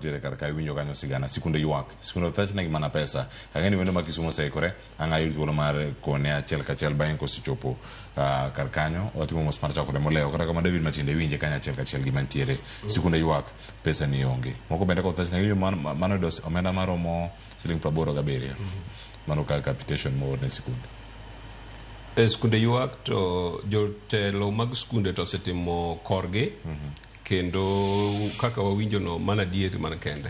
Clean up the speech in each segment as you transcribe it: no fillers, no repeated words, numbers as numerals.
Ntiere kar ka iwinjo kanyo sigana sikunde ywak sikunde othachnegi mana pesa ang'e ni wendo ma Kisumu oseikore ang' ayud thuolo mar kone achiel kachiel bang'e kosechopo kar kanyo watimo mos mar chakore molewo kata kama David Matiende iwinje kanyo achiel kachiel gima ntiere sikunde ywak pesa ni onge moko bende kothachnegi mano yudo omenda maromo siling 87 mano kaka capitation moor ne sikunde. E skunde ywak to jotelo mag skunde to osetimo korgi kendo kaka wawinjo no mana adieri mana kende.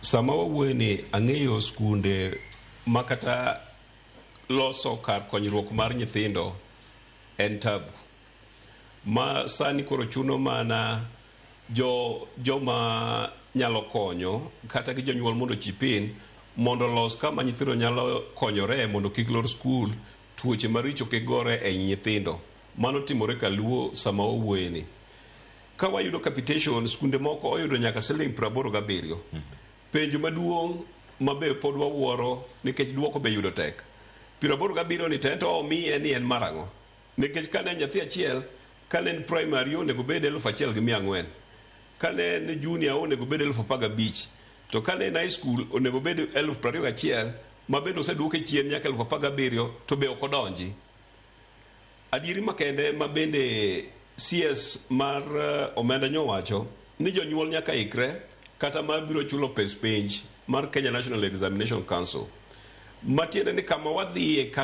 Sama wawuoyo ni ang'eyo skunde ma kata loso kar konyruok mar nyithindo en tabu. Ma sani koro chuno mana jo joma nyalo konyo kata gi jonyuol mondo chip in mondo olos kama nyithindo nyalo konyore mondo kik lor skul tuoche maricho kik gore ei nyithindo. Mano timore kaluo sama wawuoye ni. Ka wayudo capitation, skunde moko oyudo nyaka siling 87. Penjo maduong' ma be pod wawuoro nikech duoko be yudo tek. 87 ni to ento omiye ni en mar ang'o? Nikech kane nyathi achiel, kane en primary onego bed 1400. Kane en junior onego bed 15,000. To kane en high school onego bed 21,000 ma bende oseduoke chien nyaka 17,000 to be ok odonji. Adieri makende ma bende CS mar omenda nyowacho ni jonyuol nyaka ikre kata mar biro chulo pes penj mar Kenya National Examination Council. Matiende ni kama wadhiye kata